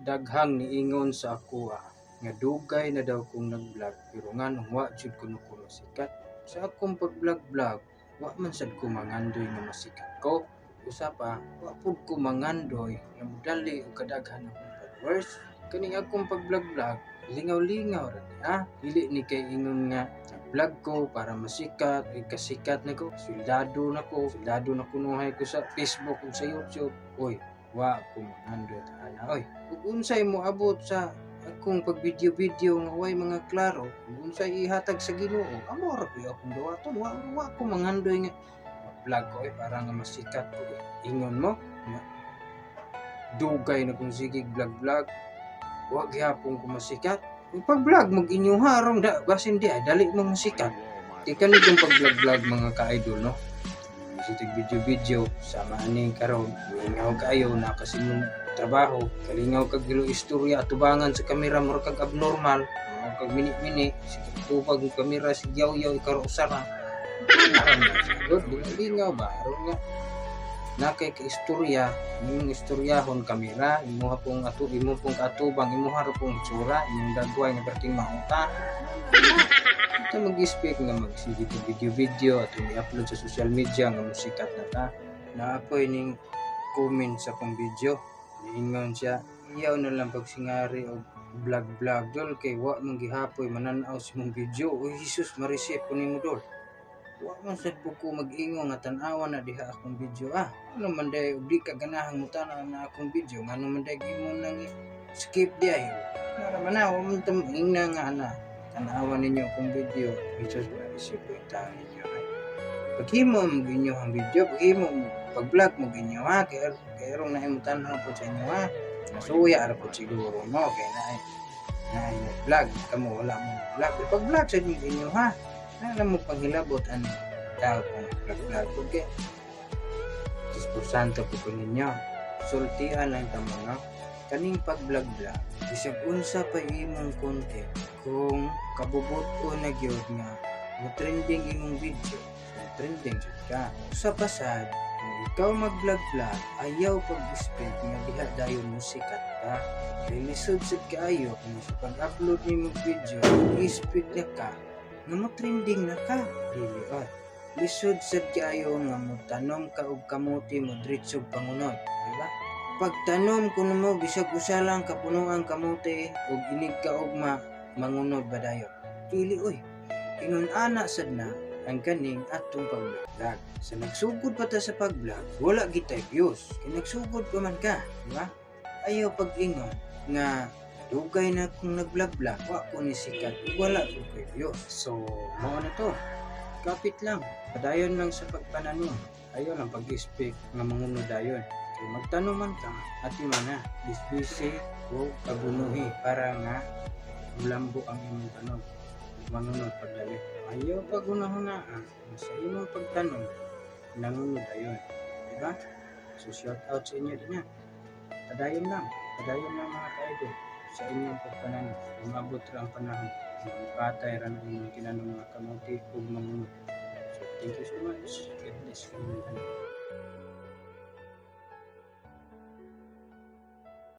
Daghang niingon sa akoa nga dugay na daw kong nag-vlog, pero nganong wa jud kuno ko masikat. Sa akong pag-vlog-vlog, wa man sad ko mangandoy nga masikat ko. Usa pa, wa pud ko mangandoy nga modali og kadaghan akong followers. Kaning akong pag-vlog-vlog, lingaw-lingaw ra ni ah. Dili ni kay ingon nga vlog ko para masikat, ay kasikat na ko, sweldado na ko, sweldado na kunuhay ko sa Facebook ug sa YouTube. Oy, wa ko mangandoy ana oy. Ug unsay moabot sa akong pag-video-video nga way mga klaro, ug unsay ihatag sa Ginoo, amo ra gyud akong dawaton. Wa ko mangandoy nga mag-vlog ko eh, para nga masikat ko eh. Ingon mo nga dugay na kong sige vlog-vlog, wa gihapon ko masikat. Ug pag-vlog mag inyo harong da basin di ay dali mo masikat. Di kani kong pag-vlog-vlog, mga ka-idol, no. Bisitag video-video sama ani karon, lingaw kaayo na kasi mong trabaho, kalingaw kag ilo istorya atubangan sa kamera, mura kag abnormal, mura kag mini-mini, sige tubag ang kamera, sige yaw-yaw ikaro usara. Good, lingaw ba? Aron nga na kay ka istorya, imong istoryahon kamera, imuha pong ato, imo pong kaatubang, imuha ra pong itsura, imong dagway nga perting maunta. Ito mag-speak nga magsige to video-video at i-upload sa social media nga musikat na ta. Naapoy ning comment sa akong video. Niingon siya, "Iyaw na lang pagsingari og vlog-vlog, dol, kay wa man gihapoy mananaw sa imong video." Uy, Jesus marisip ko nimo, dol. Wa man sad po ko mag-ingon nga tan-awan na diha akong video ah. Ano man day og di ka ganahang mo-tan-aw na akong video, ngano man day imo nang skip di ay. Nara man na, wa man ta ingna nga ana. Tan-awan ninyo akong video. Jesus marisip ko yung tao ninyo ay. Paghimo mo inyo ang video, paghimo mo pag-vlog mo inyo ha, kay kay aron na imo tan-aw po sa inyo ha. Nasuya ra po siguro mo kay na vlog kamo, wala mo vlog. Pag-vlog sa inyo ha. Ano mo panghilabot ang tao kung vlog-vlog okay. Diyos po santo po ko ninyo. Sultian lang tamo, no? Kaning pag-vlog-vlog, bisag unsa pa imong content, kung kabubut-on na gyud nga mo trending imong video, so trending jud ka. Usa pa sad, kung ikaw mag-vlog-vlog, ayaw pag-expect nga diha dayon mo sikat ka. Kay lisod sad kaayo kung sa pag-upload nimo video, expect na ka nga mo trending na ka. Dili oy. Lisod sad kaayo nga mo tanom ka og kamote, mo diretso pangunod, di ba? Pagtanom kuno mo bisag usa lang kapunuang kamote ug inig ka ugma, mangunod ba dayon? Dili oy. Ingon ana sad na ang kaning atong pag-vlog. Sa nagsugod pa ta sa pag-vlog, wala gitay views. Kay nagsugod pa man ka, di ba? Ayaw pag-ingon nga dugay na kung nag-vlog-vlog, wa ko ni sikat, wala ko kay views. So, mao na to. Kapit lang. Padayon lang sa pagpananom. Ayaw lang pag-expect nga mangunod dayon. Kay magtanom man ka, ati man na, bisbisi o abunuhi para nga mulambo ang imong tanom. Manunod pagdali. Ayaw pag hunahuna ah, sa imong pagtanom, nangunod dayon. Diba? So shout out sa inyo din ha. Padayon lang. Padayon lang, mga ka-idol, sa inyong pagpananom. Umabot ra ang panahon. Patay ra na inyong tinanom mga kamote ug mangunod. So thank you so much. God bless kaninyong tanan.